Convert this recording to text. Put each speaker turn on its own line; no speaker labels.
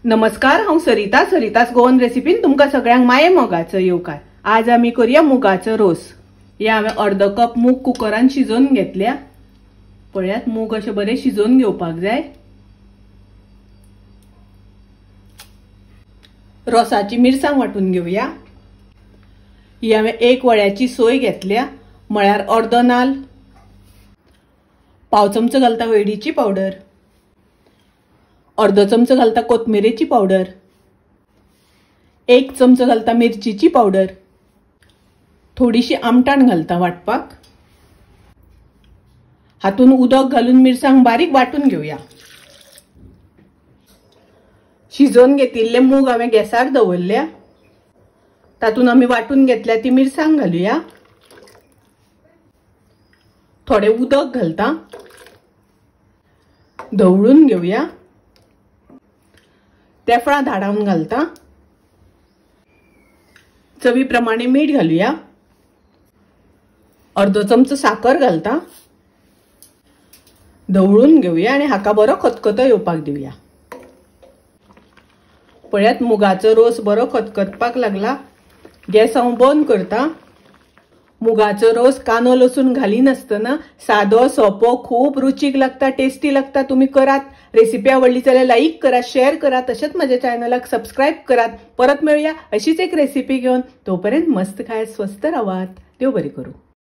नमस्कार, हांव सरिता, सरितास गोवन रेसिपीन तुमकां सगळ्यांक माये मोगाचो येवकार। आज आमी करूया मुगाचो रोस। हे हांवें अर्दो कप मूग कुकरान शिजोवन घेतल्या। पळयात मूग अशे बरे शिजोवन घेवपाक जाय। रोसाची मिरसांग वांटून घेवया। ही हांवें एक वळ्याची सोय घेतल्या, म्हळ्यार अर्दो नाल। पाव चमचो घालता हळदीची पावडर, अर्दो चमचो घालता कोथमिरेची पावडर, एक चमचो घालता मिरचीची पावडर, थोडीशी आमटाण घालता वाटपाक। हातून उदक घालून मिरसांग बारीक वांटून घेवया। शिजोवन घेतिल्ले मूग हांवें गॅसार दवरल्या, तातूंत आमी वांटून घेतल्या ती मिरसांग घालुया। थोडे उदक घालता, धवळून घेवया। तेफळां धाडावन घालता। चवी प्रमाणे मीठ घालुया। अर्दो चमचो साकर घालता। धवळून घेवया आनी हाका बरो खतखतो येवपाक दिवया। पळयात मुगाचो रोस बरो खतखतपाक लागला। गॅस हांव बंद करता। मुगाचो रोस कांदो लसूण घालिनासतना सादो सोपो खूब रुचीक लागता, टेस्टी लागता। तुमी करात। रेसिपी आवडली जाल्यार लाईक करा, शेअर करा, तशेंच माझ्या चॅनलाक सबस्क्राईब करात। परत मेळुया अशीच एक रेसिपी घेवन। तोपर्यंत मस्त खायात, स्वस्थ रावात। देव बरें करूं।